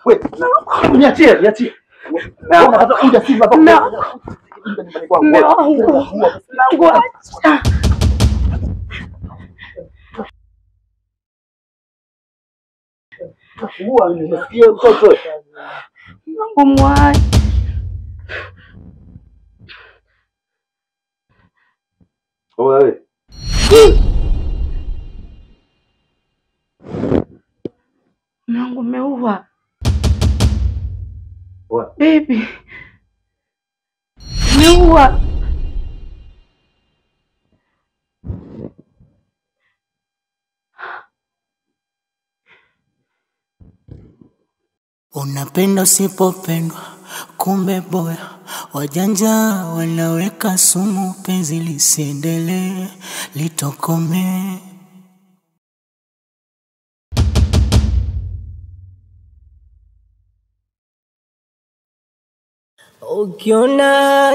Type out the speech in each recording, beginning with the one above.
Wewe niachie, niachie. Unapata ujasiri hapa. Mume wangu. Mungu acha. Huwa nimesikia mtoto. Mungu mwache. Wewe. Mungu umeua. Baby. Umeua. Unapenda usipopendwa, kumbe boya. Wajanja wanaweka sumu, penzi lisiendelee, litokome. Ukiona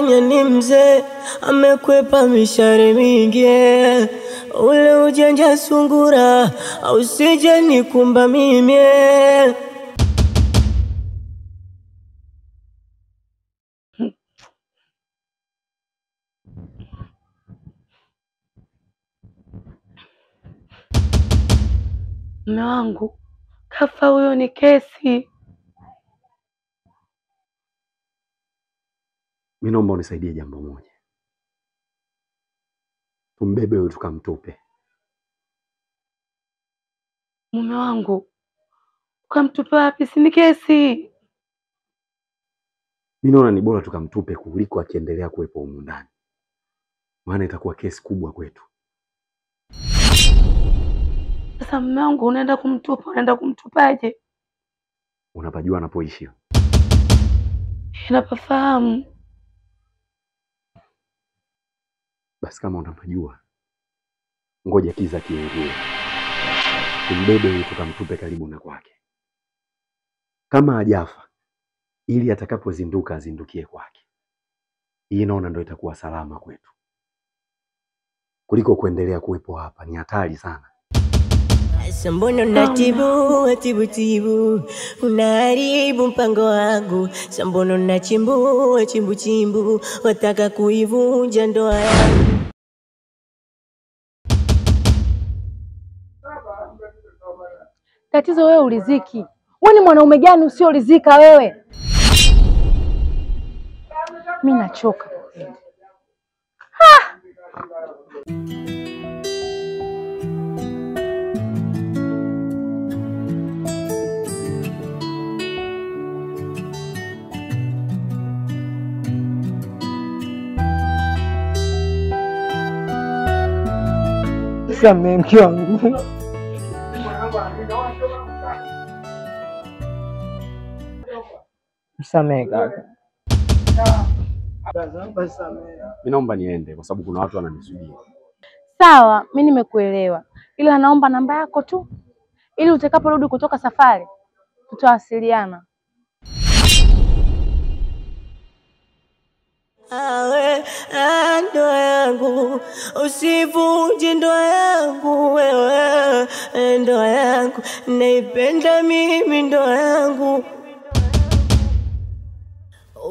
nyani mzee amekwepa mishare mingi, ule ujanja sungura ausije nikumba mimi. Mume wangu kafa, huyo ni kesi. Mimi naomba unisaidie jambo moja. Tumbebe huyu tukamtupe. Mume wangu ukamtupe wapi? Si ni kesi. Mimi naona ni bora tukamtupe kuliko akiendelea kuwepo humu ndani. Maana itakuwa kesi kubwa kwetu. Sasa mume wangu unaenda kumtupa, unaenda kumtupaje? Unapajua anapoishi? Napafahamu. Basi kama unapajua, ngoja kiza kiingie. Tumbebe huyu tukamtupe karibu na kwake. Kama hajafa, ili atakapozinduka azindukie kwake. Hii naona ndio itakuwa salama kwetu. Kuliko kuendelea kuwepo hapa ni hatari sana. Mbona unatibu tibu tibu, unaharibu mpango wangu. Mbona unachimbua chimbu chimbu, wataka kuivunja ndoa yangu. Tatizo wewe uliziki. Wewe ni mwanaume gani usiolizika wewe? Mimi nachoka. Ha! Samehe mke wangu. Msamehe kaka. Mimi naomba niende kwa sababu kuna watu wananisubiri. Sawa, mimi nimekuelewa. Ila naomba namba yako tu ili utakaporudi kutoka safari tutawasiliana. Awe, ndoa yangu, usivunje ndoa yangu wewe, ndoa yangu, naipenda mimi ndoa yangu.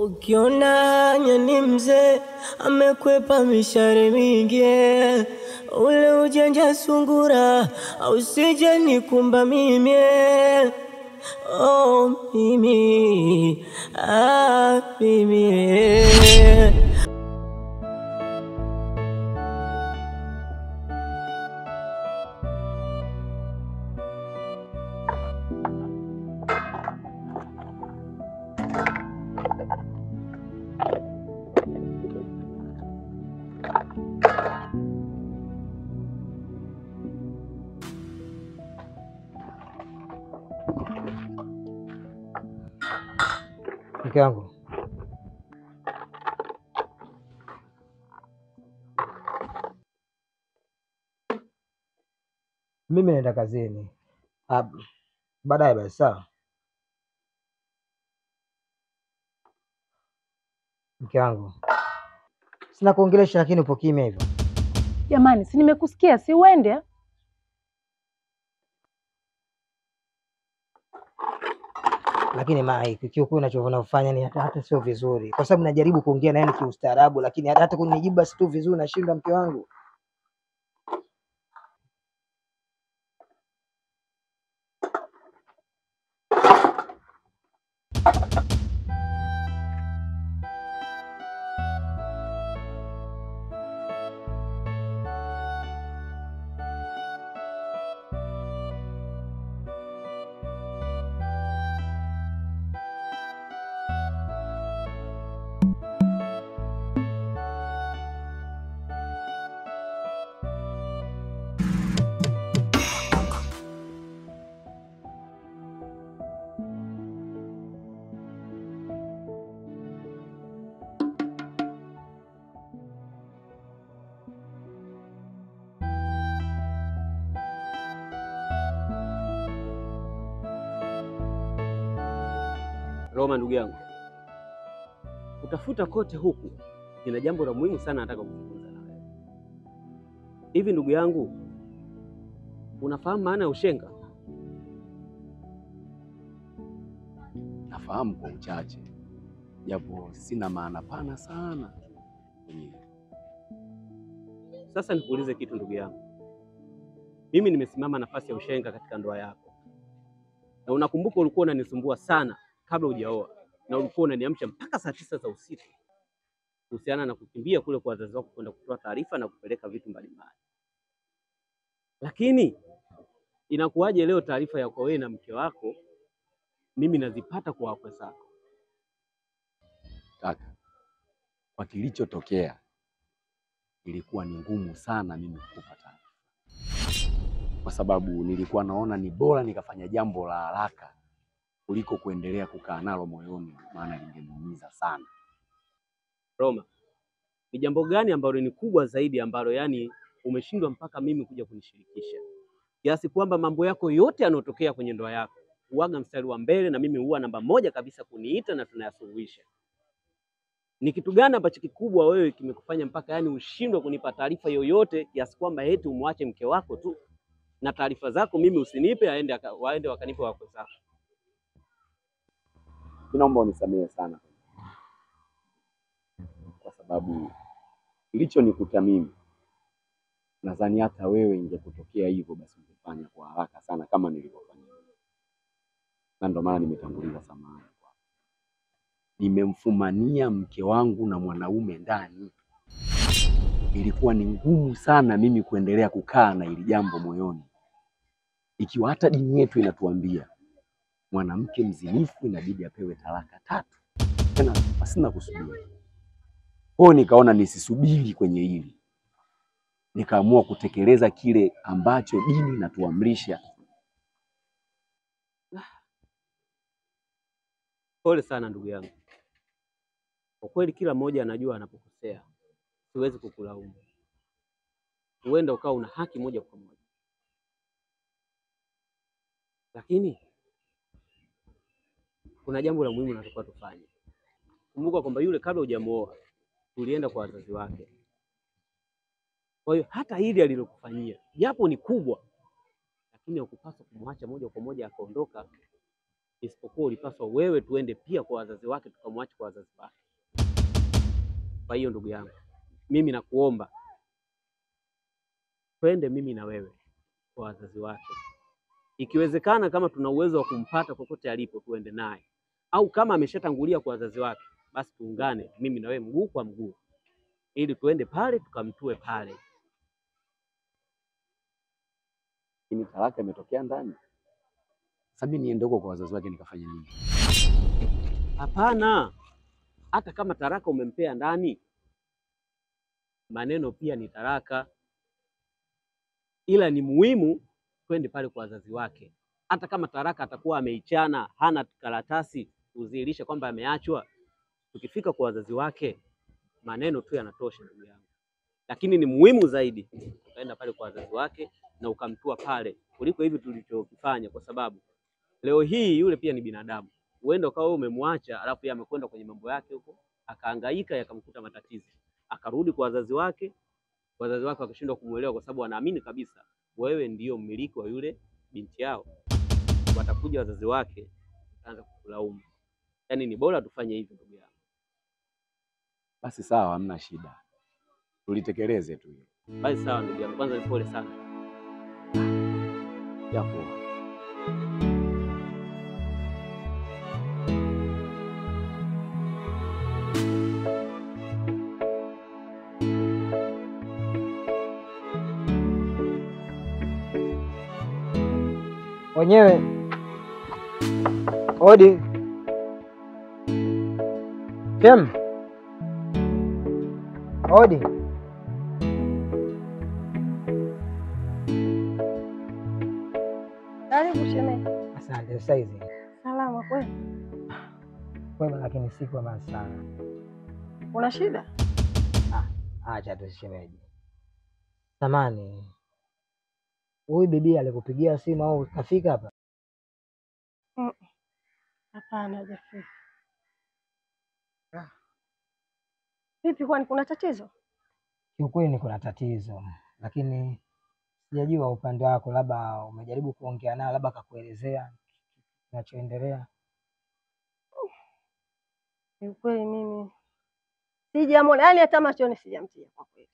Ukiona nyani mzee amekwepa mishare mingi, ule ujanja sungura ausije nikumba mimi. Oh mimi, ah mimi. Mke wangu, mimi naenda kazini. Baadaye basi, sawa? Mke wangu, sina kuongelesha lakini upo kimya hivyo. Jamani, si nimekusikia, si uende? Lakini Mike, kiukweli unachofanya ni hata sio vizuri, kwa sababu najaribu kuongea naye kiustaarabu, lakini hata kunijibu basi tu vizuri nashindwa, mke wangu. Roma, ndugu yangu, kutafuta kote huku, nina jambo la muhimu sana nataka kuzungumza na wewe. Hivi ndugu yangu, unafahamu maana ya ushenga? Nafahamu kwa uchache, japo sina maana pana sana. Sasa nikuulize kitu ndugu yangu, mimi nimesimama nafasi ya ushenga katika ndoa yako, na unakumbuka ulikuwa unanisumbua sana kabla hujaoa, na ulikuwa unaniamsha mpaka saa 9 za usiku kuhusiana na kukimbia kule kwa wazazi wako kwenda kutoa taarifa na kupeleka vitu mbalimbali. Lakini inakuwaje leo taarifa ya kwa wewe na mke wako mimi nazipata kwa wakwe zako? Kaka, kwa kilichotokea ilikuwa ni ngumu sana mimi kukupa taarifa, kwa sababu nilikuwa naona ni bora nikafanya jambo la haraka kuliko kuendelea kukaa nalo moyoni, maana lingeniumiza sana. Roma, ni jambo gani ambalo ni kubwa zaidi ambalo yani umeshindwa mpaka mimi kuja kunishirikisha, kiasi kwamba mambo yako yote yanayotokea kwenye ndoa yako huaga mstari wa mbele na mimi huwa namba moja kabisa kuniita na tunayasuluhisha? Ni kitu gani ambacho kikubwa wewe kimekufanya mpaka yani ushindwe kunipa taarifa yoyote, kiasi kwamba eti umwache mke wako tu na taarifa zako mimi usinipe, aende waende wakanipe wako zako? Naomba unisamehe sana, kwa sababu kilichonikuta mimi nadhani hata wewe ingekutokea hivyo basi ungefanya kwa haraka sana kama nilivyofanya, na ndio maana nimetanguliza samahani. Nimemfumania mke wangu na mwanaume ndani. Ilikuwa ni ngumu sana mimi kuendelea kukaa na hili jambo moyoni, ikiwa hata dini yetu inatuambia mwanamke mzinifu inabidi apewe talaka 3, tena pasina kusubiri. Kwa nikaona nisisubiri kwenye hili, nikaamua kutekeleza kile ambacho dini inatuamrisha. Pole sana ndugu yangu, kwa kweli kila mmoja anajua anapokosea, siwezi kukulaumu. Huenda ukawa una haki moja kwa moja, lakini kuna jambo la muhimu natakiwa tufanye. Kumbuka kwamba yule kabla hujamuoa tulienda kwa wazazi wake. Kwa hiyo hata hili alilokufanyia japo ni kubwa, lakini hukupaswa kumwacha moja kwa moja akaondoka, isipokuwa ulipaswa wewe tuende pia kwa wazazi wake tukamwache kwa wazazi wake. Kwa hiyo ndugu yangu, mimi nakuomba twende mimi na wewe kwa wazazi wake. Ikiwezekana kama tuna uwezo wa kumpata kokote alipo tuende naye, au kama ameshatangulia kwa wazazi wake basi tuungane mimi na wewe mguu kwa mguu ili tuende pale tukamtue pale. Lakini talaka imetokea ndani. Sasa mimi niende huko kwa wazazi wake nikafanya nini? Hapana, hata kama talaka umempea ndani, maneno pia ni talaka, ila ni muhimu twende pale kwa wazazi wake. Hata kama talaka atakuwa ameichana, hana karatasi kudhihirisha kwamba ameachwa, tukifika kwa wazazi wake maneno tu yanatosha ndugu yangu. Lakini ni muhimu zaidi ukaenda pale kwa wazazi wake na ukamtua pale kuliko hivi tulichokifanya, kwa sababu leo hii yule pia ni binadamu. Uenda ukawa wewe umemwacha, alafu yeye amekwenda kwenye mambo yake huko, akahangaika yakamkuta matatizo, akarudi kwa wazazi wake, wazazi wake wakashindwa kumuelewa kwa sababu wanaamini kabisa wewe ndiyo mmiliki wa yule binti yao. Watakuja wazazi wake Tutaanza kukulaumu. Yaani ni bora tufanye hivyo ndugu yangu. Basi sawa, hamna shida, tulitekeleze tu hilo. Basi sawa ndugu yangu, kwanza ni pole sana. Japo Wenyewe odi Shem, odi. Karibu shemeji. Asante. Saizi Salama kweli? Kwema, lakini si kwema sana. Una shida? Acha tu shemeji. Samani, huyu bibi alikupigia simu au kafika hapa? Hapana, hajafika. Vipi, kwani kuna tatizo? Kiukweli niko na tatizo, lakini sijajua upande wako, labda umejaribu kuongea naye, labda akakuelezea kinachoendelea. Kiukweli mimi sijamwona, yaani hata machoni sijamtia kwa kweli,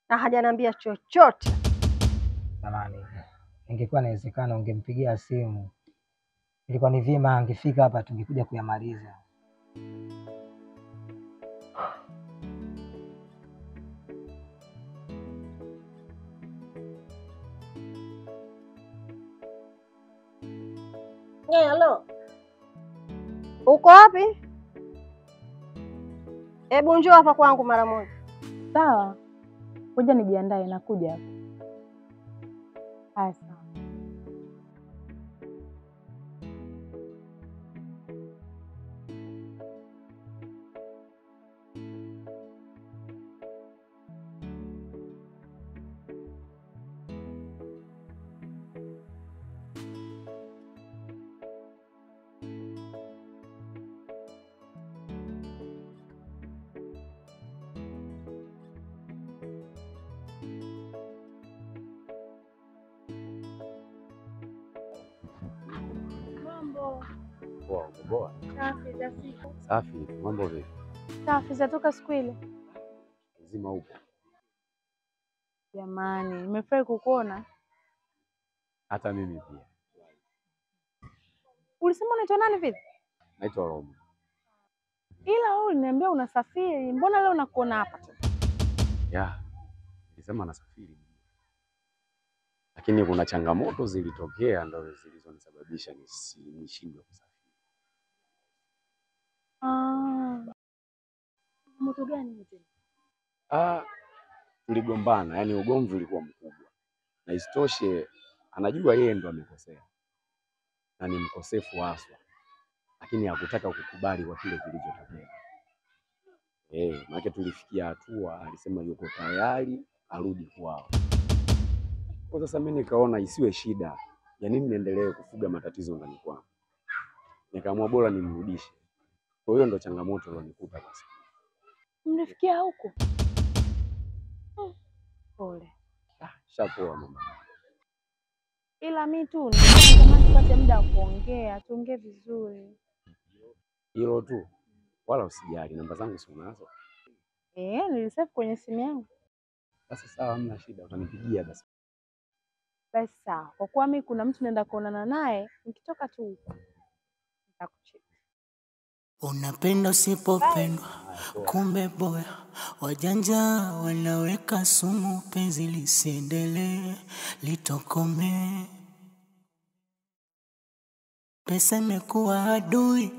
na hajaniambia chochote. Samani, ingekuwa inawezekana ungempigia simu, ilikuwa ni vyema angefika hapa, tungekuja kuyamaliza. Halo, uko wapi? Hebu njoo hapa kwangu mara moja. Sawa, ngoja nijiandae, nakuja hapa. Haya, sawa. Poa, poa. Safi za siku. Safi, mambo vipi? Safi zatoka siku ile. Mzima upo? Jamani, nimefurahi kukuona. Hata mimi pia. Ulisema unaitwa nani vile? Naitwa Roma. Ila wewe uliniambia unasafiri, mbona leo nakuona hapa tena? Ya, nilisema nasafiri. Lakini kuna changamoto zilitokea ndio zilizonisababisha nishindwe kusafiri. Moto gani tena? Tuligombana, yani ugomvi ulikuwa mkubwa. Na isitoshe anajua yeye ndo amekosea. Na ni mkosefu haswa. Lakini hakutaka kukubali kwa kile kilichotokea. Maana tulifikia hatua alisema yuko tayari arudi kwao. Kwa sasa mimi nikaona isiwe shida. Ya nini niendelee kufuga matatizo ndani kwangu? Nikaamua bora nimrudishe. Kwa hiyo ndo changamoto ilionikuta basi. Mlifikia huko? Pole. Shapoa mama. Ila mimi tu natamani tupate muda wa kuongea, tuongee vizuri. Hilo tu. Wala usijali, namba zangu si unazo? Nilisave kwenye simu yangu. Sasa sawa, hamna shida, utanipigia basi. Basi sawa. Kwa kuwa mimi kuna mtu naenda kuonana naye, nikitoka tu huko nitakucheki. Unapenda usipopendwa, kumbe boya. Wajanja wanaweka sumu, penzi lisiendelee, litokome. Pesa imekuwa adui,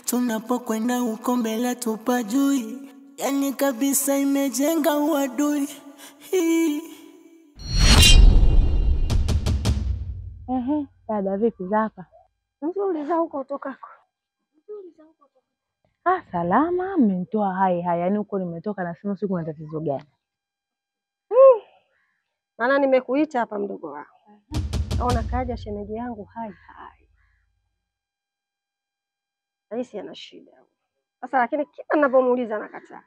tunapokwenda huko mbele tupajui. Yani kabisa imejenga uadui. Dada vipi za hapa? Nzuri za huko utokako. Salama, mmenitoa hai hai. Yaani huko nimetoka nasema siku kuna tatizo gani? Maana nimekuita hapa mdogo wangu. Naona kaja shemeji yangu hai hai. Raisi ana shida. Sasa lakini kila ninapomuuliza anakataa.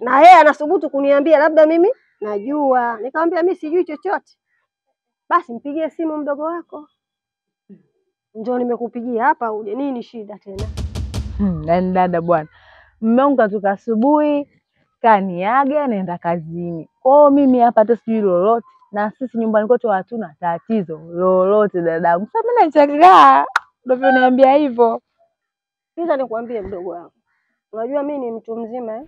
Na yeye anasubutu kuniambia labda mimi najua. Nikamwambia mimi sijui chochote. Basi mpigie simu mdogo wako. Ndio nimekupigia hapa uje. Nini shida tena? Yaani dada bwana, mume wangu katoka asubuhi kaniaga naenda kazini. Kwa hiyo mimi hapa hata sijui lolote, na sisi nyumbani kwetu hatuna tatizo lolote dadangu. Sasa mimi nachangaa unavyoniambia hivyo. Sikiza nikwambie mdogo wangu. Unajua mimi ni mtu mzima eh?